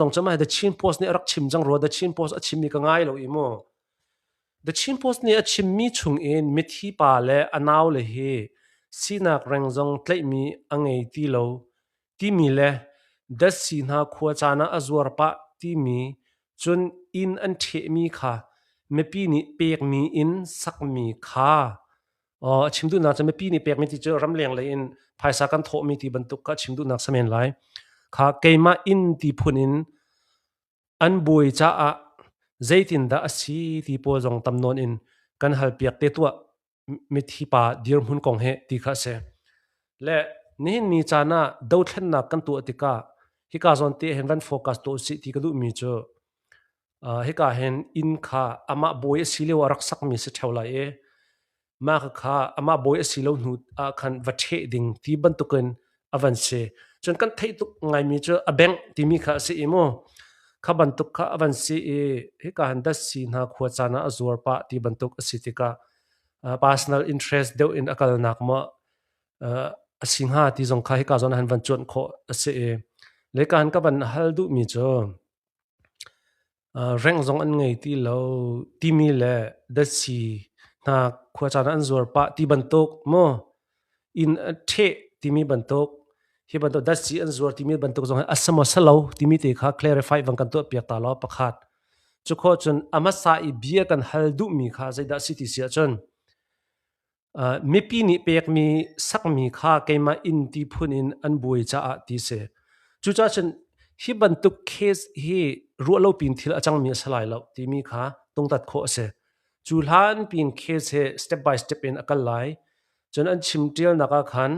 Tong chama The Chin Post nih a rak chim cang rua. The Chin Post a chimmi ka ngai lo i mu. The Chin Post nih a chimmi chung in mithi pa le a nau le hi sinak reng zong tlaihmi a ngei ti lo timi le datsi hna khua caan ah a zuar pah timi cun inn an ṭhehmi kha mipi nih pekmi inn sakmi kha a chim duhnak cu mipi nih pekmi ti cu ramleng lei in phaisa kan thawhmi ti bantuk kha a chim duhnak samen lai. Kha keimah inn ti phun in an buai caah zeitindah a si ti pawl zong tam nawn in kan halpiak te tuah mithi pa dirhmun kong he ti kha a si. Le nihin ni caan ah dothlennak kan tuah tikah hika zawn te hin van focus tuah usih ti ka duhmi cu hika hin inn kha amah bawi a si lio ah rak sakmi si ṭheo lai i mah kha amah bawi a si lo hnu ah khan va ṭheh ding ti bantukin a van si. Cun kan theih tuk ngaimi cu a bengh timi kha a si i mu kha bantuk kha a van si i hika han datsi hna khua caan ah a zuar pah ti bantuk a si tikah personal interest deuh in a kalnak maw a si hnga ti zong kha hika zawn ah han van cuanh khawh a si i leka han ka van hal duhmi cu reng zong an ngei ti lo timi le datsi hna khua caan ah an zuar pah ti bantuk mu inn a ṭheh timi bantuk hi bantuk datsi an zuar timi bantuk zong hi a si maw si lo timi te kha clarify van kan tuah piak ta law pakhat. Cu khawh cun a hmasa i bia kan hal duhmi kha zeidah si ti si ahcun mipi nih pekmi sakmi kha keimah inn ti phun in an buai caah ti si. Cucaah cun hi bantuk case hi ruah lo pin thil a cangmi a si lai lo timi kha tungtat khawh a si. Cu hlan pin case he step by step in a kal lai. Cun an chim ṭialnak ah khan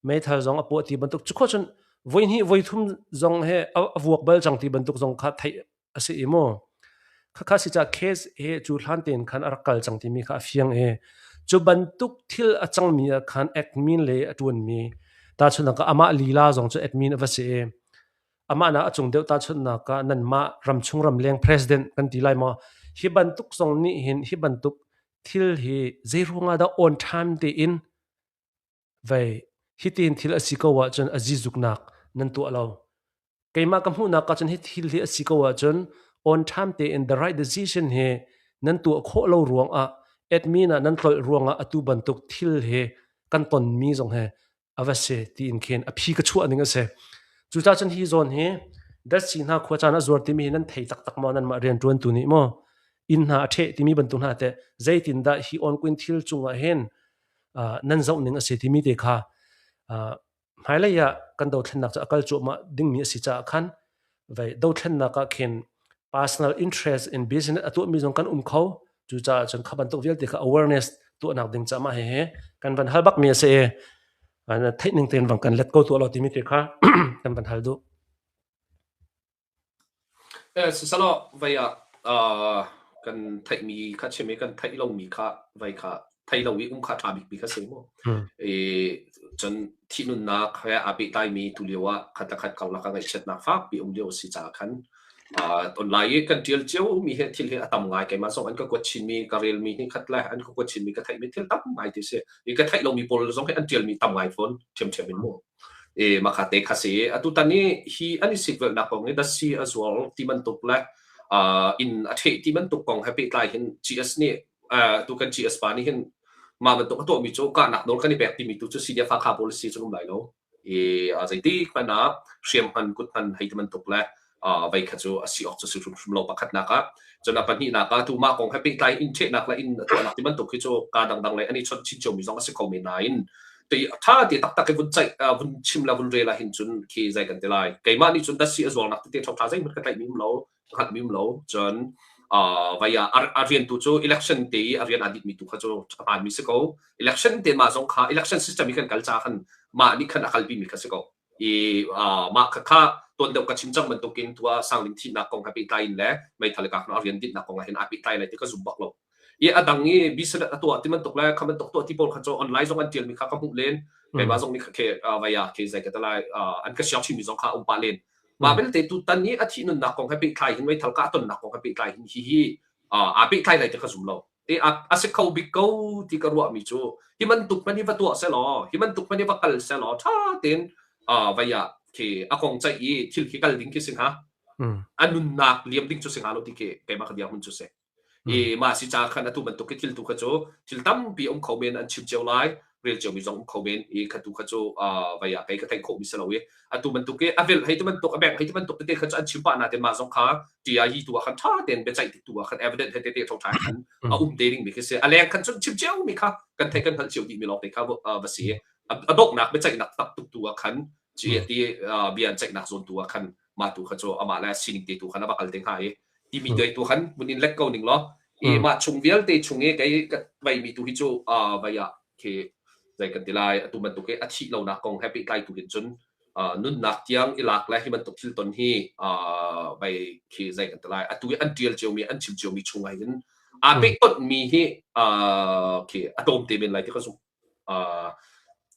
meithal zong a puah ti bantuk cu khawh cun voihnih voithum zong he a vuak bal cang ti bantuk zong kha theih a si i mu. Khakha si ca case he cu hlan tein khan a rak kal cang timi kha a fiang i cu bantuk thil a cangmi ah khan admin le a ṭuanmi tahchunhnak ah amah lila zong cu admin a va si i amah nak a cung deuh tahchunhnak ah nanmah ramchung ramleng president kan ti lai maw hi bantuk zong nih hin hi bantuk thil hi zei ruangah dah on time tein vei hitin thil a si ko ahcun a zizuknak nan tuah lo keimah ka hmuhnak ah cun hi thil hi a si ko ahcun on time tein the right decision hi nan tuah khawh lo ruangah admin ah nan tlolh ruangah atu bantuk thil hi kan tonmi zong he a va si tiin khin a phi ka chuah ning a si. Cucaah cun hi zawn hi datsi hna khua caan a zuar timi hi nan thei taktak maw nanmah rianṭuantu nih maw inn hna a ṭheh timi bantuk hna teh zeitindah hi onquin thil cungah hin nan zoh ning a si timi te kha hmailei ah kan dothlennak cu a kal cuahmah dingmi a si caah khan vei dothlennak ah khin personal interest in business a tuahmi zong kan um kho. Cucaah cun kha bantuk vialte kha awareness tuahnak ding caah mah hihi kan van hal bakmi a si i theih ning tein van kan let ko tuah lo timi te kha kan van hal duh. Sisalaw vei ah kan theihmi kha chim i kan theih lomi kha vei kha thei lo i um kha ṭha bikmi kha si mu. I cun thihnunnak he aa pehtlaimi tu lio ah khat le khat karlak ah ngaihchiatnak fakpi um lio a si caah khan online i kan ṭial cio mi hi thil hi a tam ngai. Keimah zong an ka kuat chinmi ka relmi hi khat le an ka kuat chinmi ka theihmi thil tam ngai ti si. I ka theih lomi pawl zong hi an ṭialmi tam ngai fawn ṭhiamṭhiam in mu. E makha te kha si. Atutan i hi an i sikvelhnak kong hi dasi a zuar ti bantuk le inn a ṭheh ti bantuk kong he pehtlai hin GS nih tu kan GS pa nih hin mah bantuk a tuahmi cu kahnak nawl kan i pek timi tu cu CDF Hakha policy cu um lai lo. I zeiti hmanh ah hriam hman kut hman hei ti bantuk le vei kha cu a si awk cu si hrimhrim lo pakhatnak ah. Cun a pahnihnak ah tu mah kong he pehtlai in ṭhehnak le in tuahnak ti bantuk hi cu ka dangdang le an i chawnh chin ciomi zong a si kho men nain ti ṭha ti taktak i vun ceih vun chim le vun rel ah hin cun khi zei kan ti lai. Keimah nih cun dasi a zuarnak tete ṭha zeihmanh ka tlaihmi um lo. Hngalhmi um lo. Cun vai ah a rian tu cu election te i a rian aa dihmi tu kha cu a hmaanmi si ko. Election te mah zong kha election system i kan kal ca khan mah nih khan a kalpimi kha si ko. I mah kha kha tuan deuh ka chim cang bantukin tu ah Sangling thihnak kong he pehtlai in le meithal kak a rian dinhnak kong ah hin aa pehtlai lai ti ka zum bak lo. I a dang i business a tuah ti bantuk le kha bantuk tuah ti pawl kha cu online zong an tialmi kha ka hmuh len. Keimah zong nih kha vai ah ke zei ka te lai an ka share chimmi zong kha a um pah len. Mah belte tutan i a thih nunnak kong he pehtlai hin meithal kah tonnak kong he pehtlai hin hihi aa pehtlai lai ti ka zum lo. Te a si kho bik ko ti ka ruahmi cu hi bantuk hmanh hi va tuah selaw, hi bantuk hmanh hi va kal selaw ṭha tein vai ah khi a kong ceih i thil khi kal ding khi si hnga. A nunnak liam ding cu si hnga lo ti khi keimah ka dirhmun cu si. I mah si ca khan atu bantuk i thil tu kha cu thil tampi um kho men an chim cio lai, rel cio mi zong um kho men i kha tu kha cu vai ah kei ka theih khawh mi si lo i atu bantuk i a velh hei ti bantuk a bengh hei ti bantuk tete kha cu an chim pah nain mah zong kha TIE tu ah khan ṭha tein biaceih tik tu ah khan evidence he tete ṭha khan a um te ding mi khi si. A leng khan cun chim cio mi kha kan theih kan hngalh cio dih mi lawng te kha va si. A donghnak biaceihnak tak tuk tu ah khan ci ti bia an ceihnak zawn tu ah khan mah tu kha cu amah le sining te tu khan a va kal te hnga i timi te tu khan mun in let ko ning law i mah chung vialte chung i kei ka vei mi tu hi cu vei ah khi zei kan ti lai atu bantuk i a thih lonak kong he pehtlai tu hin cun nunnak tiang i lak le hi bantuk thil ton hi vei khi zei kan ti lai atu i an tial cio mi an chim cio mi chung ah hin aa pehtonh mi hi khi a tlawm te men lai ti ka zumh.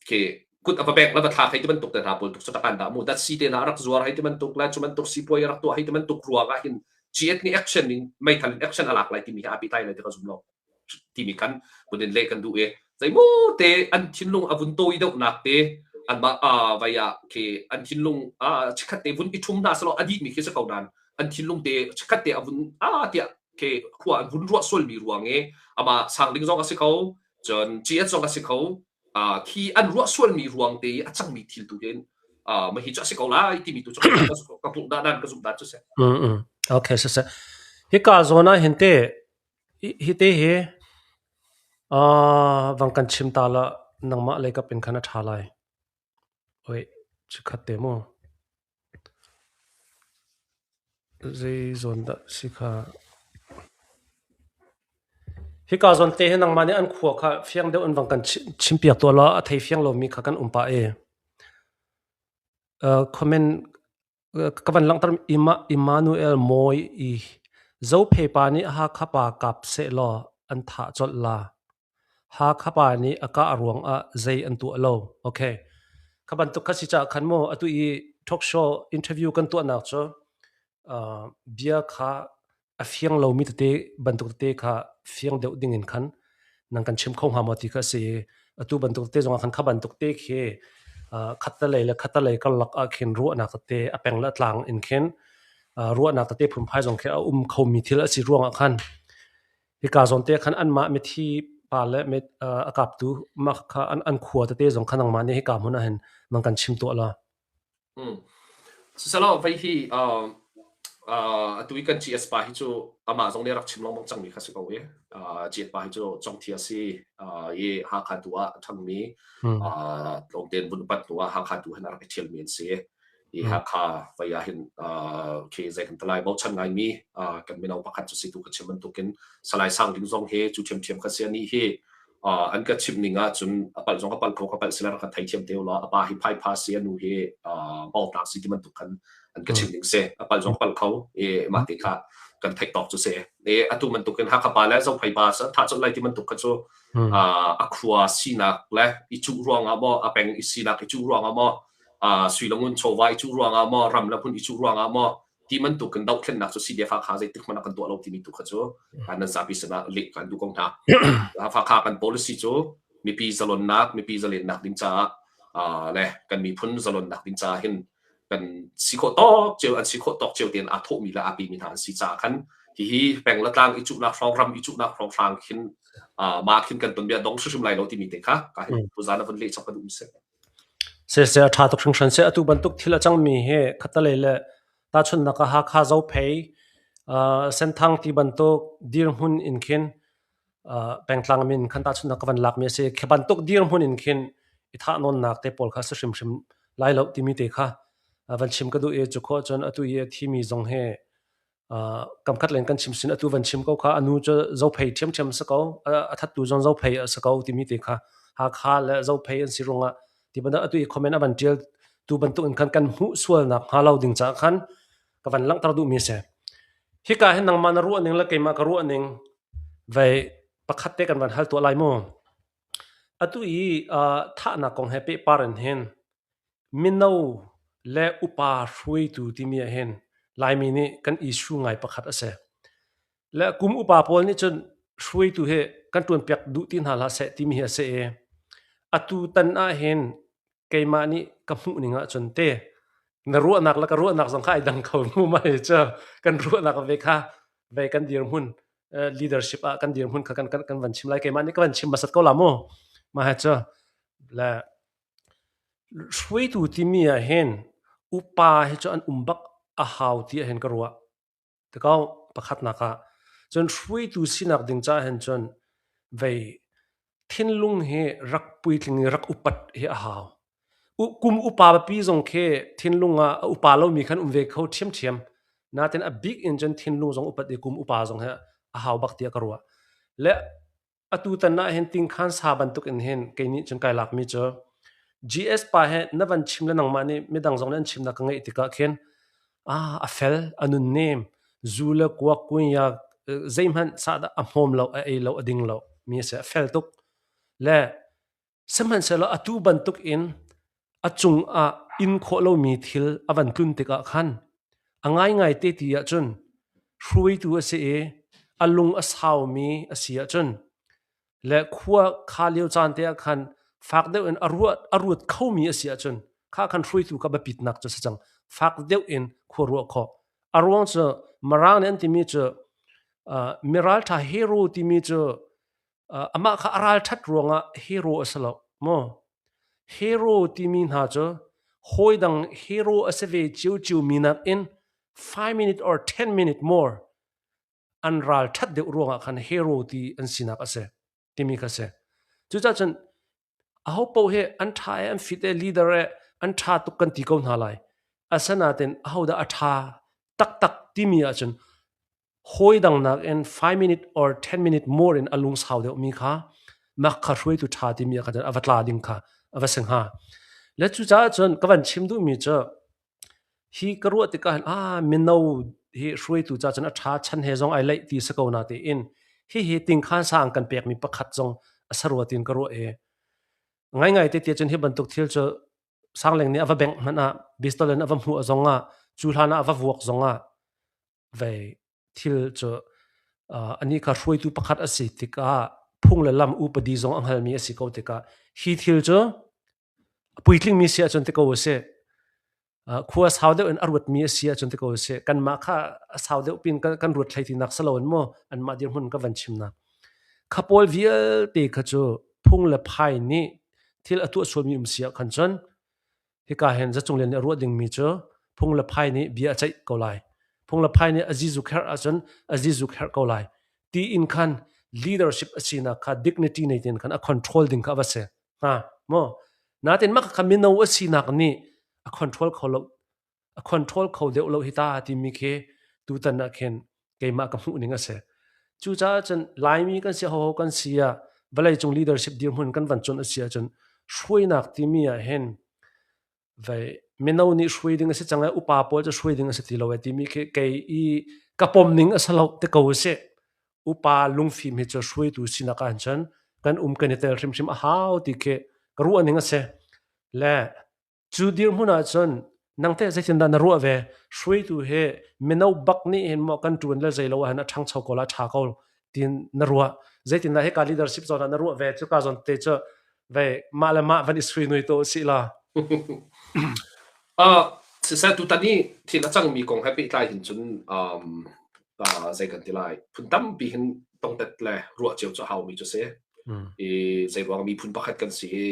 Khi kut a va bek la va thlak hei ti bantuk te hna pawl tuk cu takan dah mu dat si te hna rak zuar hei ti bantuk le cu bantuk sipuai rak tuah hei ti bantuk ruang ah hin GS nih action in meithal in action a lak lai timi hi a pehtlai lai ti ka zum lo timi kan bunin leh kan duh i zeimaw te an thinlung a vun tawi deuhnak te anmah vai ah khi an thinlung chikhat te vun i ṭhum hna selaw a dihmi khi si ko nain an thinlung te chikhat te a vun a tiah khi khua an vun ruah sualmi ruang i amah sang ding zong a si ko cun GS zong a si kho. Khi an ruah sualmi ruang te i a cangmi thil tu hin mah hi cu a si ko lai timi tu cu ka hmuh dah dan ka zumh dan cu si. Okay, si si. Hika zawn ah hin te hi te hi vang kan chim ta la nangmah lei kap in khan a ṭha lai. Oi, chikhat te mu. Zei zawn dah si kha? Hika zawn te hi nangmah nih an khua kha fiang deuh in vang kan chimpiak tuah law a thei fiang lomi kha kan um pah i. Comment ka van langhter Immanuel Mawi i Zophei pa nih Hakha pa kap sehlaw an thah colh la. Hakha pa nih a kah ruangah zei an tuah lo. Okay. Kha bantuk kha si caah khan mu atu i talk show interview kan tuahnak cu bia kha a fiang lomi tete bantuk tete kha fiang deuh ding in khan nan kan chim kho hnga maw ti kha a si i atu bantuk tete zongah khan kha bantuk te khi khattelei le khattelei karlak ah khin ruahnak tete a peng le a tlang in khin ruahnak tete phunphai zong khi a um khomi thil a si ruangah khan Hika zawn te khan anmah mithi pa le a kaptu mah kha an khua tete zong kha nangmah nih hika hmun ah hin nan kan chim tuah la. Siselaw vei hi atu i kan GS pa hi cu amah zong nih rak chim lengmang cangmi kha si ko i GS pa hi cu Congthia si i Hakha tu ah a ṭhangmi tlawmte in vun upat hnu ah Hakha tu hin a rak i ṭhialmi an si. I Hakha vei ah hin khi zei kan ti lai bochan ngaimi kan mino pakhat cu si tu ka chim bantukin Salai Sang Ding zong hi cu ṭhiamṭhiam kha si anih hi an ka chimh ning ahcun a palh zong a palh kho ka palh sila rak ka theithiam te ulaw a pa hi phaipha si a nu hi bawltak si ti bantuk khan an ka chimh ning si a palh zong palh kho i mah te kha kan theih tawk cu si i atu bantukin Hakha pa le Zophei pa tha colh lai ti bantuk kha cu a khua sinak le i cuh ruangah maw a peng i sinak i cuh ruangah maw sui le ngun chawva i cuh ruangah maw ram le hmun i cuh ruangah maw ti bantuk in dohthlennak cu CDF Hakha zeitik hmanh ah kan tuah lo timi tu kha cu nan zapi sinah leh kan duh ko hna. Hakha kan policy cu mipi zalonnak, mipi zalennak ding caah le kan miphun zalonnak ding caah hin kan si khawh tawk cio an si khawh tawk cio tein aa thawhmi le aa pemi hna an si caah khan hihi peng le tlang i cuhnak hrawng ram i cuhnak hrawng hrang khin mah khin kan ton bia dong hrimhrim lai lo timi te kha ka hin tuzan a vun leh chap ka duh mi si. Siseh a ṭha tuk hringhran. Seh atu bantuk thil a cangmi hi khattelei le tahchunhnak ah Hakha Zophei, Senthang ti bantuk dirhmun in khin pengtlang min khan tahchunhnak ka van lakmi a si. Khi bantuk dirhmun in khin i thahnawnnak te pawl kha a si hrimhrim lai lo timi te kha van chim ka duh i cu khawh cun atu i a thimi zong hi Kamkhat len kan chim sin atu van chim ko kha a nu cu Zophei ṭhiamṭhiam a si ko, a thattu zong Zophei a si ko timi te kha Hakha le Zophei an si ruangah ti bantuk atu i comment a van ṭial tu bantuk in khan kan hmuh sualnak hnga lo ding caah khan ka van langhter duhmi a si. Hika hin nangmah na ruah ning le keimah ka ruah ning vei pakhat te kan van hal tuah lai mu. Atu i thahnak kong he pehpar in hin Mino le upa hruaitu timi ahhin Laimi nih kan issue ngai pakhat a si. Le kum upa pawl nih cun hruaitu hi kan ṭuanpiak duh ti hna hlah seh timi hi a si i atu tan ahhin keimah nih ka hmuh ning ahcun te. Na ruahnak le ka ruahnak zong kha ai dang kho mu mai cu kan ruahnak ve kha ve kan dirhmun leadership ah kan dirhmun kha kan kan kan van chim lai. Keimah nih ka van chim hmasat ko la mu. Mah hi cu le hruaitu timi ah hin upa hi cu an um bak a hau ti ah hin ka ruah. Tikau pakhatnak ah cun hruaitu sinak ding caah hin cun vei thinlung hi rak puitling i rak upat hi a hau. Kum upa pipi zong khi thinlung ah a upa lomi khan um ve kho ṭhiamṭhiam. Nain a bik in cun thinlung zong upat i kum upa zong hi a hau bak tiah ka ruah. Le Atutan ah hin tingkhan sa bantuk in hin kei nih cun kai lakmi cu GS pa he na van chim le nangmah nih midang zong nih an chimnak ka ngeih tikah khin ah a fel, a nunnem, zu le kuak kunya zeihmanh sahdah a hmawm lo, a ei lo, a ding lo mi a si, a fel tuk. Le sihmanhsehlaw atu bantuk in a cung ah in khawh lomi thil a van tlun tikah khan a ngaingai te ti ahcun hruaitu a si i a lung a saumi a si ahcun le khua kha lio caan te ah khan fak deuh in a ruat a ruat khomi a si ahcun kha khan hruaitu kha biapitnak cu a si cang. Fak deuh in khua ruah khawh. A ruang cu Mirang nih an timi cu miralṭha hero timi cu amah kha a ralṭhat ruangah hero a si lo maw? Hero timi hna cu hawidang hero a si ve ciocio mi nakin 5 minute or 10 minute more an ralṭhat deuh ruangah khan hero ti an sinak a si timi kha si. Cucaah cun aho paoh hi an ṭha e an fit e leader e an ṭha tuk kan ti ko hna lai. Asinain ahodah a ṭha taktak timi ahcun hawi dang nakin 5 minute or 10 minute more in a lungsau deuhmi kha mak kha hruaitu ṭha timi ah khan a va tla ding kha a va si hnga. Le cucaah cun ka van chim duhmi cu hi ka ruah tikah hin ah mino hi hruaitu ca cun a ṭha chan he zong ai leih ti si ko na tiin hihi tingkhan sang kan pekmi pakhat zong a sarua tiin ka ruah i ngaingai te ti cun hi bantuk thil cu sangleng nih a va bengh hmanh ah pistol in a va hmuh zong ah cu hlan ah a va vuak zong ah vei thil cu anih kha hruaitu pakhat a si tikah phung le lam upadi zong a hngalmi a si ko tikah hi thil cu a puitlingmi si ahcun ti ko a si. Khua sau deuh in a ruatmi a si ahcun ti ko a si. Kanmah kha a sau deuh pin kan ruat hlei tinak si loin maw anmah dirhmun ka van chimnak. Kha pawl vialte kha cu phung le phai nih thil a tuah sualmi um si ah khan cun Hika hin zacung lian nih a ruah dingmi cu phung le phai nih bia a ceih ko lai. Phung le phai nih a zizuk herh ahcun a zizuk herh ko lai. Ti in khan leadership a sinak kha dignity nei tein khan a control ding kha a va si hnga maw? Natin mah kha mino a sinak nih a control kho lo a control kho deuh lo hi ta timi khi tutan ah khin keimah ka hmuh ning a si. Cucaah cun Laimi kan si hoho kan si ah vawleicung leadership dirhmun kan van cuanh a si ahcun hruainak timi ah hin vei mino nih hruai ding a si cang i upa pawl cu hruai ding a si ti lo e timi khi kei i ka pom ning a si lo ti ko a si. Upa lungfim hi cu hruaitu sinak ah cun kan um kan i tel hrimhrim a hau ti khi ka ruah ning a si. Le Cu dirhmun ahcun nang teh zeitindah na ruah ve? Hruaitu hi mino bak nih hin maw kan ṭuan le zeilo ahhin a ṭhangcho ko la, a ṭha ko tiin na ruah. Zeitindah hika leadership zawn ah na ruah ve? Cuka zawn te cu vei mah le mah van i suinui to usih law. Siseh tutan i thil a cangmi kong he pehtlai hin cun zei kan ti lai phun tampi hin tongtet le ruah cio cu a haumi cu si. I zeiruang miphun pakhat kan si i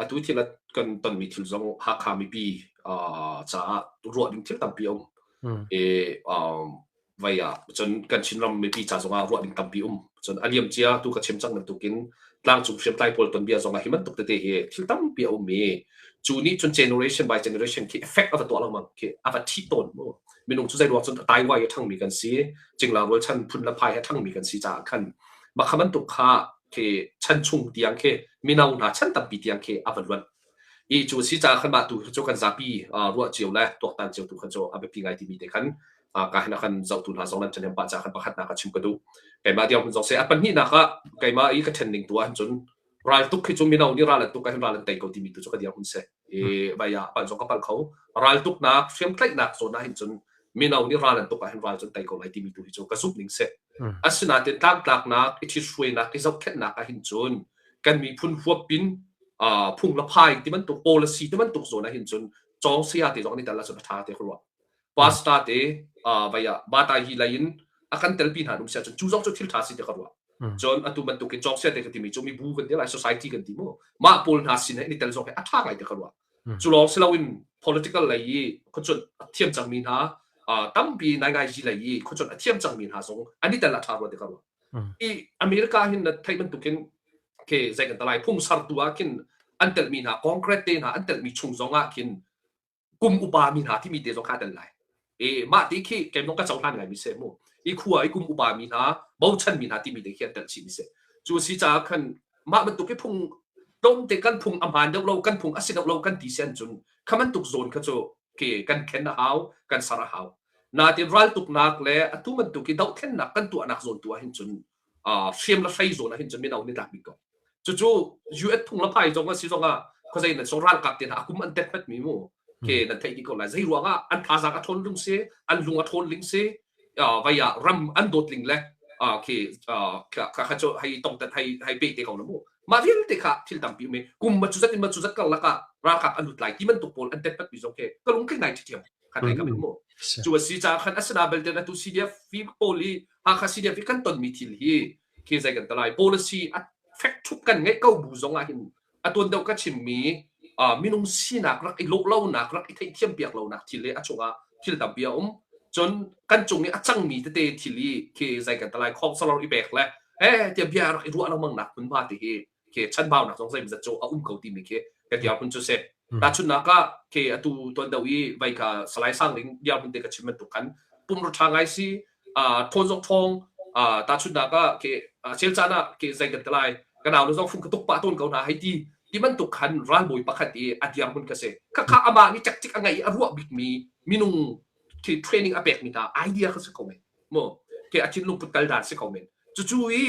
Atu thil a kan tonmi thil zong Hakha mipi caah ruah ding thil tampi a um. I vei ah cun kan Chinram mipi ca zongah ruah ding tampi um. Cun a liam cia tu ka chim cang bantukin tlangcung hriamtlai pawl tonbia zongah hi bantuk tete hi thil tampi a um i cu nih cun generation by generation khi effect a va tuah lengmang khi a va ṭhih tawn mu. Minung cu zeiruang cun taiwai a ṭhangmi kan si, cingla rualchan phun le phai he ṭhangmi kan si caah khan mah kha bantuk kha khi chan chung tiang khi mino hna chan tampi tiang khi a va luan i cu si caah khan mah tu cu kan zapi ruah cio le tuaktan cio tu khan cu a biapi ngai timi te khan ka hin khan zohtu hna zong nan ṭhahnem pah ca khan pakhatnak ah chim ka duh. Keimah tiang hun zong se a pahnihnak ah keimah i ka ṭhen ning tu ah cun ral tuk khi cu mino nih ral an tuk ah hin ral an tei ko timi tu cu ka dir hun se i vai ah palh zong ka palh kho. Ral tuknak hriamtlaihnak zawn ah hin cun mino nih ral an tuk ah hin ral cun tei ko lai timi tu hi cu ka zumh ning si. Asinain tlangtlaknak, i ṭhithruainak, i zohkhenhnak ah hin cun kan miphun huap in phung le phai ti bantuk policy ti bantuk zawn ah hin cun Cawng saya te zong an i tel ahcun a ṭha te ka ruah. Pastor te vai ah bata hi lei in a kan telpi hna um si ahcun cu zong cu thil ṭha si te ka ruah. Cun atu bantukin cawng saya te ka timi cu mibu kan ti lai society kan ti mu. Mah pawl hna sin he an i tel zong hi a ṭha ngai te ka ruah. Cu lawng si loin political lei i khuacuanh a thiam cangmi hna tampi naingai lei i khuacuanh a thiam cangmi hna zong an i tel a ṭha rua ti ka ruah. I America hin na theih bantukin ke zei kan talai phung sertu ah khin an telmi hna Congress te hna an telmi chung zong ah khin kum upa mi hna timi te zong kha tel lai. E mah ti khi kei ka cohlan ngai mi se mu. I khua i kum upa mi hna bochan mi hna timi te khi an tel chih mi se. Cu si caah khan mah bantuk i phung tlawmte kan phung a hmaan deuh lo kan phung a si deuh lo kan ti sian cun kha bantuk zawn kha cu ke kan khen a hau kan ser a hau natin raltuknak le atu bantuk i dohthlennak kan tuahnak zawn tu ah hin cun hriam le hrei zawn ah hin cun mino ni tlak bik ko cucu US phung le phai zong a si zong ah khuazei nan song ralkap te hna a kum an tet hmet mi mu ke nan theih dih ko lai zei ruang ah an thazaang a ṭhawn lung si an lung a ṭhawn ling si vai ah ram an dawt ling le khi kha kha cu hei tong tat hei hei pe te ko la mu mah vialte kha thil tampi um kum ma cu zat in ma cu zat kar lakah ralkap an lut lai ti bantuk pawl an tet pat mi zong khi ka lung tling ngai ṭhiam khan hei ka min mu cu a si ca khan asina belte atu CDF fi pawl i Hakha CDF i kan ton mi thil hi khi zei kan talai policy a fek thup kan ngeih ko bu zong ah hin a tuan deuh ka chimmi minung sinak rak i lawh lonak rak i theihthiam piak lonak thil le a chungah thil tampi a um cun kan cung i a cangmi tete thil i khi zei kan talai khong salor i pek le eh tiah bia rak i ruah lengmang nak hmunhma te hi khi chanbaunak zong zeimawzat cu a um ko timi khi ka tiang hun cu si tahchunhnak ah khi atu tuan deuh i vai ka Salai Sang Ling bia hun te ka chim bantuk khan pumrua ṭha ngai si ṭhawn zong ṭhawng tahchunhnak ah ke chel caan ah ke zei kan ti lai ka nau le zong fung ka tuk pah tawn ko hna hei ti ti bantuk khan ralbawi pakhat i a dirhmun ka si khakha amah nih cekcik a ngei i a ruah bikmi minung khi training a pekmi hna idea kha si ko men mu ke a thinlung put kal dan si ko men cucu i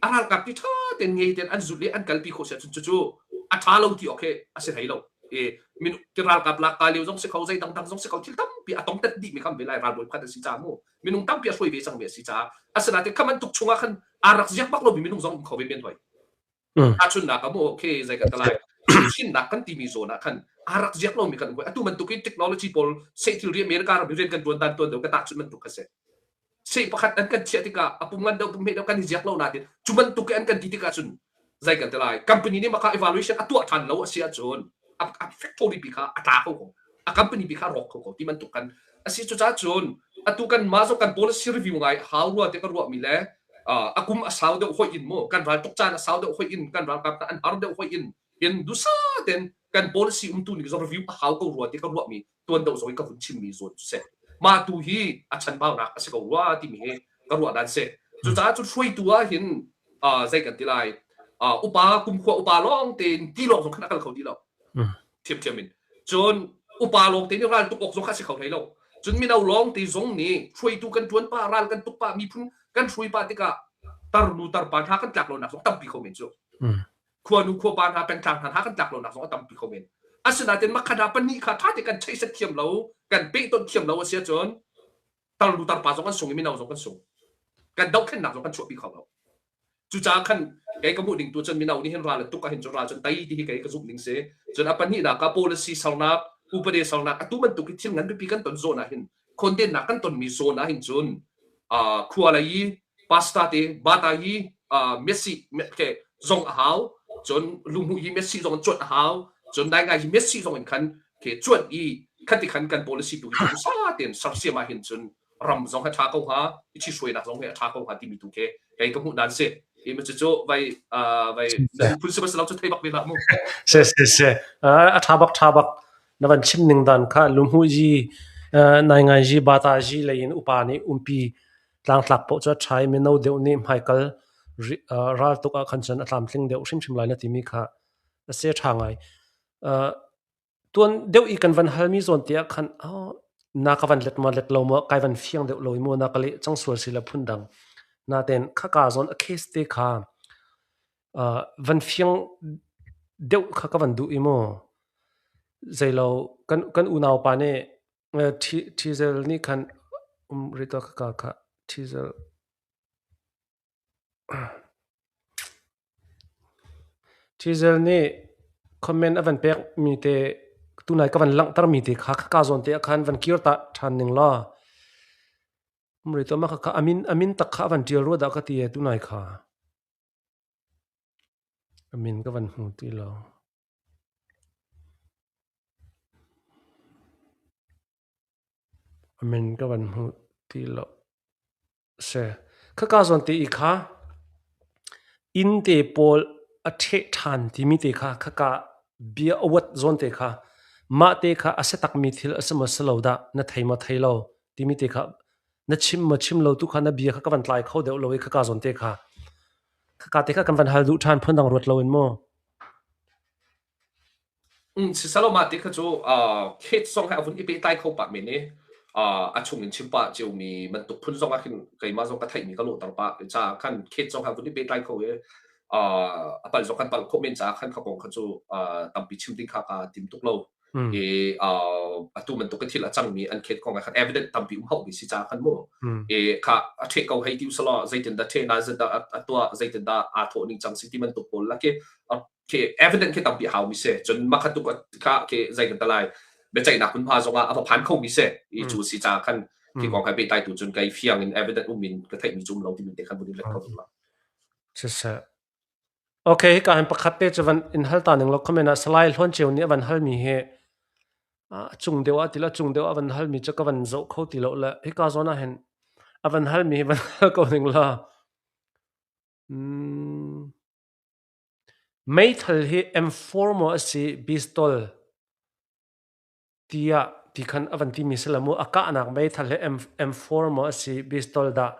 a ralkap ti ṭha ten ngei ten an zulh i an kalpi khawh si ahcun cucu a ṭha lo ti awk hi a si hlei lo i min ti ralkap lak ka lio zong si kho zei dangdang zong si kho thil tampi a tong tet dih mi kham ve lai ralbawi pakhat a si ca mu minung tampi a hruai ve cang mi a si caah asinain kha bantuk chungah khan aa rak ziak bak lomi minung zong um kho ve men hoi Tahchunhnak ah mu okay zei ka talai chimhhrinnak kan timi zawn ah khan aa rak ziak lomi kan um atu bantuk in technology pawl seh thilri America ram rian kan tuan dan tuan deuh ka tahchunh bantuk kha si seh pakhat an kan chiah tikah a pum ngan deuh pum hme deuh kan i ziak lo nain cu bantuk in an kan ti tikah cun zei kan ti lai company nih maka evaluation a tuah ṭhan lo a si ahcun a factory pi kha a tla kho ko a company pi kha a rawk kho ko ti bantuk kan a si cucaah cun atu kan mah zong kan policy review ngai hau rua te ka ruah mi le a kum a sau deuh hoi in mu kan ral tuk caan a sau deuh hoi in kan ralkap an har deuh hoi in in dusa ten kan policy umtu ning zong review a hau ko rua ti ka ruah mi tuan deuh zong i ka vun chimmi zawn cu si mah tu hi a chanbaunak a si ko rua timi hi ka ruah dan si cucaah cu hruaitu ah hin zei kan ti lai upa kumkhua upa lawng tein ti lawng zong khan a kal kho ti lo thiamthiam in cun upa lawng te nih ral tuk awk zong kha a si kho hlei lo cun mino lawng te zong nih hruaitu kan ṭuan pah ral kan tuk pah miphun kan hruai pah tikah tarnu tarpa hna kan tlak lonak zong tampi kho men cu khuanu khuapa hna pengtlang hna hna kan tlak lonak zong a tampi kho men asinain makhat ah pahnih kha ṭha te kan cheiset thiam lo kan pehtonh thiam lo a si ahcun tarnu tarpa zong kan sung i mino zong kan sung kan dohthlennak zong kan chuahpi kho lo Cucaah khan kei ka hmuh ding tu cun mino nih hin ral an tuk ahhin cun ral cun tei ti hi kei ka zumh ning si. Cun a pahnihnak ah policy sernak, upade sernak atu bantuk hi thil ngan pipi kan ton zawn ah hin khawndennak kan tonmi zawn ah hin cun khua lei i pastor te bata hi Messi ke zong a hau cun lungmuh hi Messi zong in cuanh a hau cun nai ngai hi Messi zong in khan ke cuanh i khati khan kan policy tu hi sa tein sersiam ah hin cun ram zong a ṭha ko hnga i ṭhihruainak zong hi a ṭha ko hnga timi tu khi kei ka hmuh dan si hi ma cu vai vai phun si lo cu thei bak ve hlah mu se se se a ṭha bak ṭha bak na van chim ning dan kha lunghu ji nai ngai ji bata ji lei in upa nih umpi tlangtlak poh cu a ṭha i mino deuh nih hmaikal ral tuk ah khan cun a tlamtling deuh hrimhrim lai na timi kha a se ṭha ngai Tuan deuh i kan van halmi zawn te ah khan na ka van let maw let lo maw kai van fiang deuh lo i maw na ka leh cang sual si le phundang. Natein khaka zawn a case te kha van fiang deuh kha ka van duh i maw zeilo kan kan unau pa nih Ṭhizel nih khan um rih tuah khaka kha Ṭhizel. Ṭhizel nih comment a van pekmi te Tunai ka van langhtermi te kha khaka zawn te ah khan van kir ta ṭhan ning law Mri to ma kha amin amin tak kha van ṭial rua dah ka ti e tunai kha. Amin ka van hmu ti lo. Amin ka van hmu ti lo. Si. Khaka zawn te i kha inn te pawl a ṭheh ṭhan timi te kha khaka bia a uat zawn te kha mah te kha a si takmi thil a si maw si lo dah na thei maw thei lo timi te kha na chim maw chim lo tu kha na bia kha ka van tlai kho deuh lo i khaka zawn te kha khaka te kha kan van hal duh ṭhan phundang ruat lo in mu. Sisalaw mah ti kha cu khet zong he a vun i pehtlai kho pah men i a chung in chim pah ciomi bantuk phun zong ah khin keimah zong ka theihmi ka lawhter pah. Caah khan khet zong he a vun i pehtlai kho i a palh zong kan palh khawh men caah khan kha kong kha cu tampi chim ding kha kaa tim tuk lo. I atu bantuk i thil a cangmi an khet kong ah khan evidence tampi um hauhmi si caah khan mu. I kha a ṭheh ko hei ti usalaw zeitindah ṭheh na zeitindah a tuah zeitindah aa thawh ning cang si ti bantuk pawl lak i khi evidence khi tampi hau mi si cun makhat tu kha khi zei kan talai biaceihnak hmunhma zongah a va phan kho mi si i cu si ca khan khi kong kai pehtlai tu cun kai fiang in evidence um in ka theih mi cu um lo timi te khan vun in let kho la. Siseh. Okay, ka han pakhat te chu van in hal ta ning lo comment ah Salai Hlawn Ceu nih a van hal mi hi a cung deuh ah tila cung deuh a van hal mi chu ka van zoh kho ti lo le hika zawn ah hin a van hal mi hi van hal ko ning la. Mm. Meithal hi M4 maw a si pistol tiah ti khan a van timi si lo mu. A kahnak meithal hi M4 maw a si pistol dah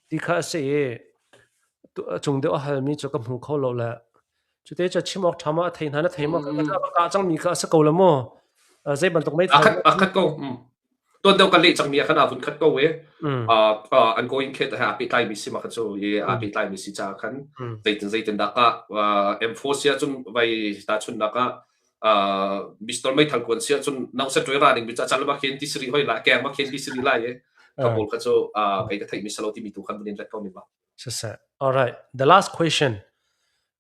ti kha a si i a cung deuh a halmi cu ka hmu kho lo le cute cu chim awk ṭha maw a thei hna na thei maw ka kah cangmi kha a si ko lo maw? Zei bantuk meithal A khat a khat ko. Tuan deuh kan leh cangmi ah khan aa vun khat ko i an going khet he aa pehtlai mi si ma kha cu i aa pehtlai mi si caah khan zeitin zeitin dah ka M4 sia cun vai ta chun nak ah pistol meithal kuan sia cun nau se tuai ra ding bi cha chal ma khen ti siri hoi la keng ma khen ti siri lai e ka pawl kha cu kai ka theih mi salo ti mi tu khan bunin let ko mi ba. Siseh. All right. The last question.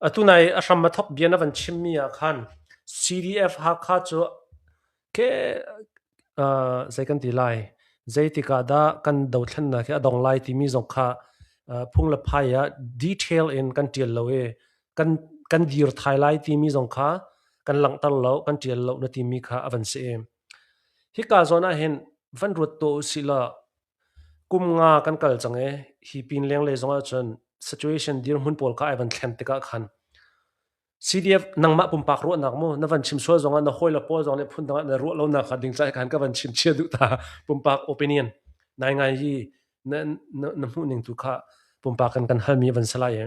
Atu nai a hram a thok bia na van chim mi ah khan CDF Hakha cu Ke zei kan ti lai, zeitik ah dah kan dothlennak hi a dong lai timi zong kha phung le phai ah detail in kan ṭial lo i kan kan dir thai lai timi zong kha kan langhter lo, kan ṭial lo na timi kha a van si i hika zawn ah hin van ruat tuah usih law kum nga kan kal cang i hi pin lenglei zong ahcun situation dirhmun pawl kha ai van thlen tikah khan CDF nangmah pumpak ruahnak mu na van chim sual zongah na hawile pawl zong nih phundang ah na ruah lonak kha ding cai khan ka van chim chia duh ta pumpak opinion nai ngai hi na na, na hmuh ning tu kha pumpak kan kan halmi van salai e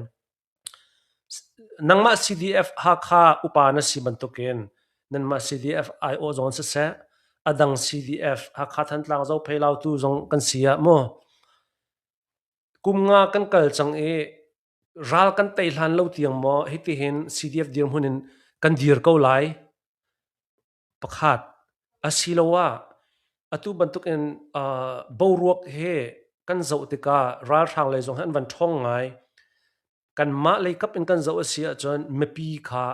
nangmah CDF Hakha upa na si bantukin nanmah CDF IO zong siseh adang CDF Hakha Thantlang Zophei Lautu zong kan si ah mu kum nga kan kal cang i ral kan tei hlan lo tiang maw hitihin CDF dirhmun in kan dir ko lai? Pakhat. Asiloah atu bantukin boruak he kan zoh tikah ralhrang lei zong hi an van ṭhawng ngai. Kanmah lei kap in kan zoh a si ahcun mipi kha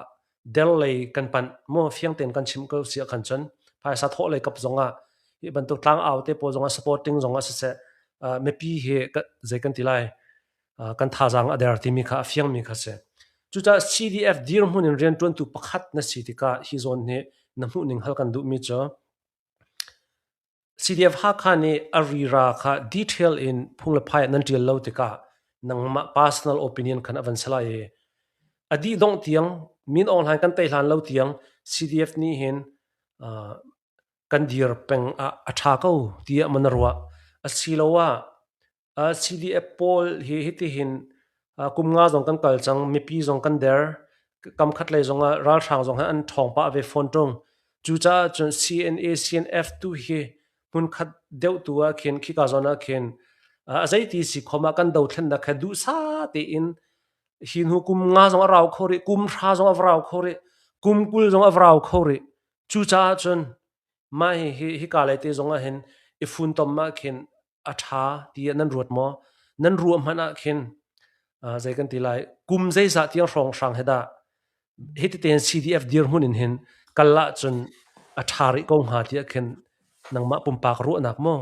der lei kan panh maw fiang tein kan chim ko si ahkhan cun phaisa thawh lei kap zongah hi bantuk tlangau te pawl zongah supporting zongah siseh mipi hi zei kan ti lai kan thazaang a der timi kha a fiangmi kha si. Cucaah CDF dirhmun in rianṭuantu pakhat na si tikah hi zawn hi na hmuhning hal kan duhmi cu CDF Hakha nih a rira kha detail in phung le phai ah nan ṭial lo tikah nangmah personal opinion khan a van si lai i a dih dongh tiang Min Aung Hlaing kan tei hlan lo tiang CDF nih hin kan dir peng ah a ṭha ko tiah maw na ruah asiloah CDF pawl hi hitihin kum nga zong kan kal cang, mipi zong kan der. Kam khat lei zongah ralhrang zong hi an ṭhawng pah ve fawn ṭung. Cucaah cun CNA, CNF tu hi hmunkhat deuh tu ah khin khika zawn ah khin a zeiti si khom ah kan dothlennak he duhsah tein hi hnu kum nga zong a rau kho rih, kum hra zong a va rau kho rih, kum 20 zong a va rau kho rih. Cucaah cun mah hi hika lei te zong ah hin i funtom ah khin a ṭha tiah nan ruat maw? Nan ruah hmanh ah khin zei kan ti lai kum zeizah tiang hrawnghrang he dah hiti tein CDF dirhmun in hin kal ahcun a a ṭha rih ko hnga tiah khin nangmah pumpak ruahnak maw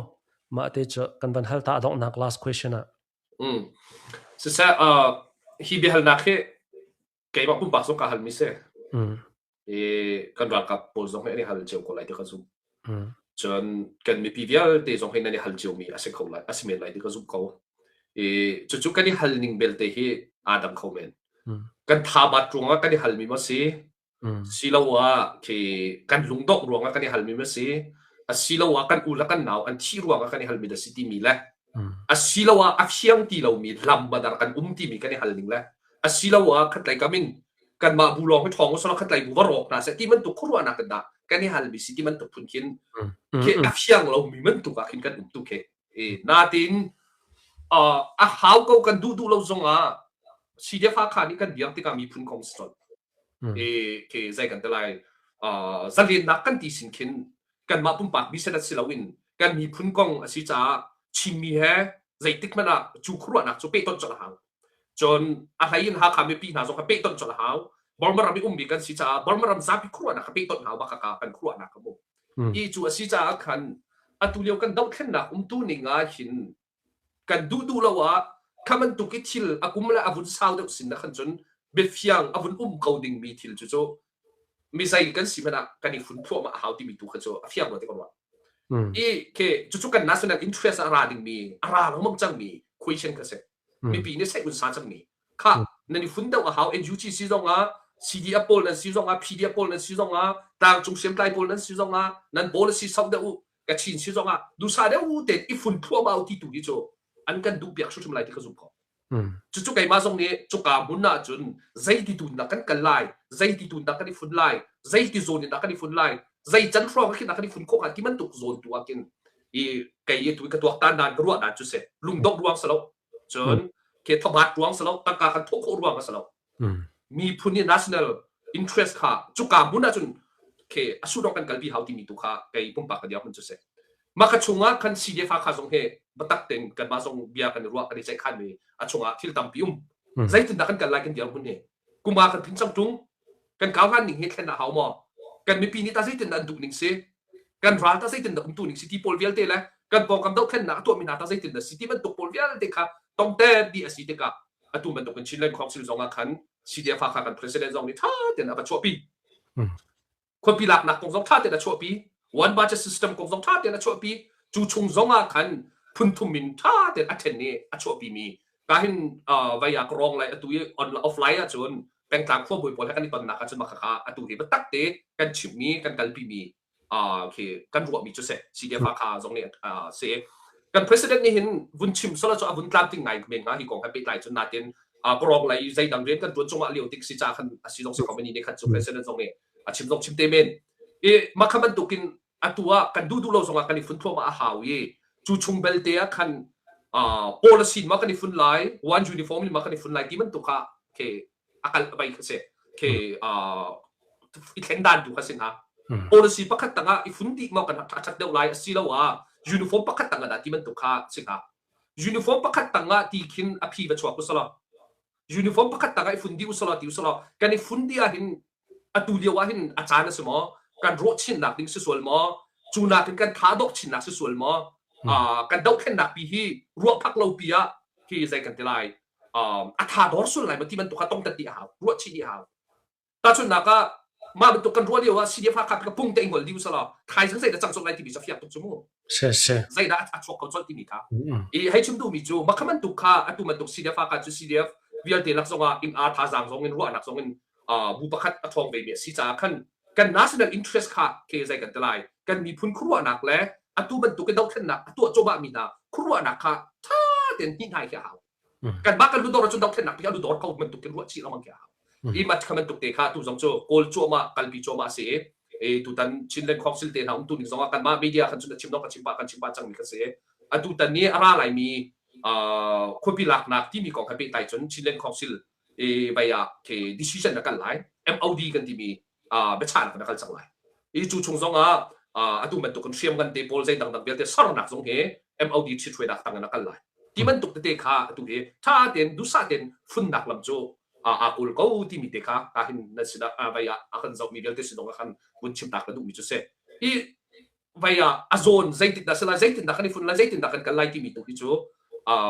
mah te cu kan van hal ta a donghnak last question ah. Siseh, hi biahalnak hi keimah pumpak zong ka halmi si. I kan ralkap pawl zong hi an i hal cio ko lai ti ka zumh. Cun kan mipi vialte zong hi nan i hal ciomi a si kho lai, a si men lai ti ka zumh ko. I cucu kan i hal ning belte hi aa dang kho men. Kan thabat ruangah kan i halmi maw si, Siloah khi kan lungdongh ruangah kan i halmi ma si, asiloah kan u le kan nau an thih ruangah kan i halmi dah si timi le asiloah a fiang ti lomi lam badar kan um timi kan i hal ning le asiloah khatlei kam in kanmah bu lawng hi ṭhawng usalaw khatlei bu va rawk hna seh ti bantuk khuaruahnak in dah kan i halmi si ti bantuk phun khin khi a fiang lomi bantuk ah khin kan um tu khi. Natin a hau ko kan duh duh lo zongah CDF Hakha nih kan biak tikah miphun kong si colh. Ke zei kan ti lai zalennak kan ti sin khin kanmah pumpak mi set si loin kan miphun kong a si caah Chinmi he zeitik hmanh ah cu khuaruahnak cu pehtonh colh a hau. Cun a hlei in Hakha mipi hna zong kha pehtonh colh a hau. Burma ram i ummi kan si caah Burma ram zapi khuaruahnak kha pehtonh hau bak ka kan khuaruahnak ka mu. I cu a si caah khan atu lio kan dohthlennak umtu ning ah hin kan duh duh lo ah kha bantuk i thil a kum le a vun sau deuh sin na khan cun biafiang a vun um ko dingmi thil cu cu mi zei kan si hmanh ah kan i fun thluahmah a hau timi tu kha cu a fiang lo ti ka ruah. I ke cucu kan national interest a ra dingmi a ra lengmang cangmi question kha si. Mipi nih seih un sa cangmi kha nan i fun deuh a hau. NUG si zong ah CDF pawl nan si zong ah PDF pawl nan si zong ah tlangcung hriamtlai pawl nan si zong ah nan policy sau deuh u Kachin si zong ah dusa deuh tein i fun thluahmah u ti tu hi cu an kan duh piak hrimhrim lai ti ka zum ko. Cucu keimah zong nih cuka hmun ah cun zeiti tu in dah kan kal lai, zeiti tu in dah kan i fun lai, zeiti zawn in dah kan i fun lai, zei can hrawng ah khin dah kan i fun khawh hnga ti bantuk zawn tu ah khin i kei i tu ka tuaktan dan ka ruah dan cu si lungdongh ruang si lo cun ke thabat ruang si lo tangka kan thawh khawh ruang a si lo miphun i national interest kha cuka hmun ahcun ke a sudong kan kalpi hau timi tu kha kei pumpak ka dirhmun cu si. Mah kha chungah khan CDF kha zong he biatak tein kanmah zong bia kan i ruah kan i ceihkhan mi a chungah thil tampi um. Zeitindah kan kal lai kan dirhmun hi? Kuma kan phin cang ṭung. Kan kau hlan ning hi thlen a hau maw? Kan mipi nih ta zeitindah an duh ning si? Kan ral ta zeitindah umtu ning si ti pawl vialte le kan pawngkam dohthlennak a tuahmi hna ta zeitindah si ti bantuk pawl vialte kha tongte dih a si tikah atu bantuk in Chinland Council zong ah khan CDF kha kan president zong nih ṭha tein a va chuahpi. Khuapi laknak kong zong ṭha tein a chuahpi. One budget system kong zong ṭha tein a chuahpi. Cu chung zong ah khan phun thum in ṭha tein a ṭhen i a chuahpimi ka hin vai ah ka rawng lai atu i on offline ahcun pengtlang khuabawi pawl he kan i tonnak ahcun mah khakha atu hi biatak te kan chimhmi kan kalpimi khi kan ruahmi cu si CDF kha zong nih si kan president nih hin vun chim sala cu a vun tlamtling ngai men hnga hi kong he pehtlai cun natin kawrong lei zeidang rian kan tuan cungah lio tik si ca khan a si zong si company nih khan cu president zong nih a chim zong chim te men i mah kha bantukin atu ah kan duh duh lo zongah kan i fun thluahmah a hau i cu chung belte ah khan policy ma kan i fun lai one uniform in ma kan i fun lai ti bantuk kha ke a kal bai kha si ke i thlen dan tu kha si hna policy pakhat tangah i fun dih ma kan a that deuh lai asiloah uniform pakhat tangah dah ti bantuk kha si hna uniform pakhat tangah ti khin a phi va chuak usala uniform pakhat tangah i fun dih usala ti usala kan i fun dih ah hin atu lio ah hin a caan a si maw kan rawh chinnak ding si sual maw cu nakin kan tha dok chinnak si sual maw kan dohthlennak pi hi ruah phak lo pi ah hi zei kan ti lai a tha dor sul lai ma ti bantuk kha tong tat ti a hau ruah chih dih a hau tahchunhnak ah mah bantuk kan ruah lio ah CDF Hakha ka pung te ngol diu sala thaizing zei dah cang cawk lai timi cu fiak tuk cu mu zei dah a chuak ko colh timi kha i hei chim duhmi cu mah kha bantuk kha atu bantuk CDF Hakha cu CDF vialte lak zong ah inn a thazaang zong in ruahnak zong in bu pakhat a ṭhawng ve mi a si caah khan kan national interest kha ke zei kan ti lai kan miphun khuaruahnak le atu bantuk in dohthlennak a tuah cuahmah mi hna khuaruahnak kha ṭha tein hnih hna hi a hau kanmah kan ludor ahcun dohthlennak pi a ludor ko bantuk in ruah chih lengmang khi a hau i mat kha bantuk te kha tu zong cu kawl cuahmah kalpi cuahmah si i tutan Chinland Council te hna umtu ning zong ah kanmah media khan cun a chim dong ka chim pah kan chim pah cangmi kha si atu tan ni a ra laimi khuapi laknak timi kong he pehtlai cun Chinland Council i vai ah khi decision na kal lai MOD kan timi biachahnak na kal cang lai i cu chung zong ah atu bantuk in hriam ngan te pawl zei dangdang vialte sarnak zong hi MOD ṭhithruainak tang in a kal lai ti bantuk tete kha atu hi ṭha tein duhsah tein funnak lam cu aa kawl ko timi te kha ka hin nan sinah vai ah a kan zohmi vialte sin zong ah khan vun chim tak ka duhmi cu si. Hi vai ah a zawn zeitin dah si lai, zeitin dah kan i fun lai, zeitin dah kan kal lai timi tu hi cu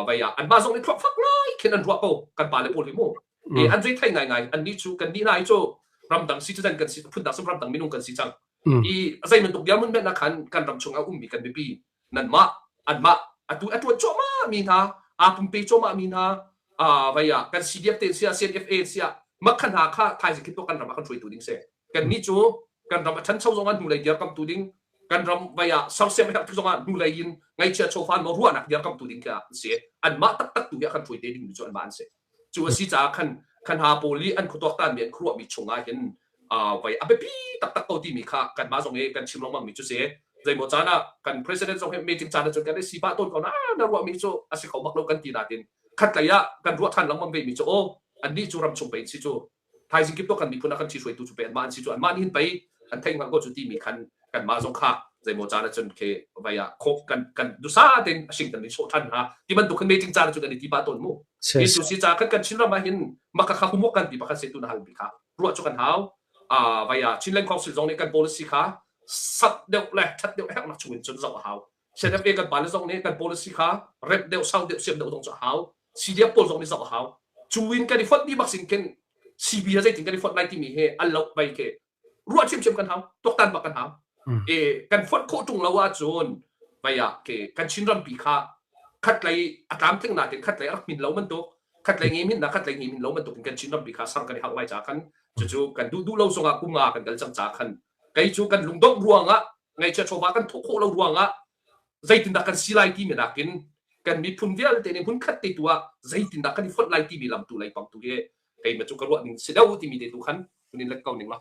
vai ah anmah zong nih thluak fak ngai khin an ruah ko kan pale pawl hi mu. E an zei thei ngaingai an nih cu kan nih hna hi cu ramdang citizen kan si phundang sim ramdang minung kan si cang. I zei bantuk dirhmun hmanh ah khan kan ram chung ah ummi kan mipi nanmah anmah atu a ṭuan cuahmah mi hna aa pumpe cuahmah mi hna vai ah kan CDF te sia CNFA sia makha hna kha thaizing khi kan ram ah kan hruaitu ding si. Kan nih cu kan ram a ṭhancho zong ah hnulei dirkamtu ding kan ram vai ah sersiam a herh tik zong ah hnulei in ngaihchia chawfa maw ruahnak dirkamtu ding khi an si. Anmah taktak tu hi a kan hruai te ding mi cu anmah an si. Cu a si caah khan khan ha pawl i an khuatuaktan mi an khuaruahmi chung ah hin vai a biapi taktak ko timi kha kanmah zong i kan chim lengmang mi cu si. Zeimaw caan ah kan president zong hi meeting caan ah cun kan i si pah tawn ko na na ruahmi cu a si kho bak lo kan ti natin khatlei ah kan ruah ṭhan lengmang ve mi cu aw annih cu ram chung pei si cu thaizing kip to kan miphun ah kan ṭhihruaitu cu pei anmah an si cu anmah nih hin pei an theih hngalh ko cu timi khan kanmah zong kha zeimaw caan ah cun khi vai ah khok kan kan dusa tein a sing kan i sawh ṭhan hna ti bantuk khan meeting caan ah cun kan i ti pah tawn mu. Hi cu si ca khan kan Chinram ah hin maka kha humok kan ti pakhat se tu na hal mi kha ruah cu kan hau. Vai ah Chinland Council zong nih kan policy kha sat deuh le ṭhat deuh herhnak chung in cun zoh a hau. CNFA kan pale zong nih kan policy kha remh deuh sau deuh siam deuh zong cu a hau. CDF pawl zong nih zoh a hau. Cu in kan i fonh dih bak sin khin CB ha zeitin kan i fonh lai timi he an lo bai ke ruah thiamthiam kan hau, tuaktan bak kan hau. E kan fonh khawh ṭung lo ahcun vai ah ke kan Chinram pi kha khatlei a tlamtling natin khatlei a rak min lo bantuk khatlei nge min na khatlei nge min lo bantuk in kan Chinram pi kha sang kan i hauh lai ca khan cucu kan duh duh lo zongah kum nga kan kal cang ca khan kei cu kan lungdongh ruangah ngaihchia chawva kan thawh khawh lo ruangah zeitindah kan si lai timi nakin kan miphun vialte nih hmunkhat te tu ah zeitindah kan i fonh lai timi lam tu lei pang tu hi keimah cu ka ruah ning si deuh timi te tu khan hun in let ko ning la.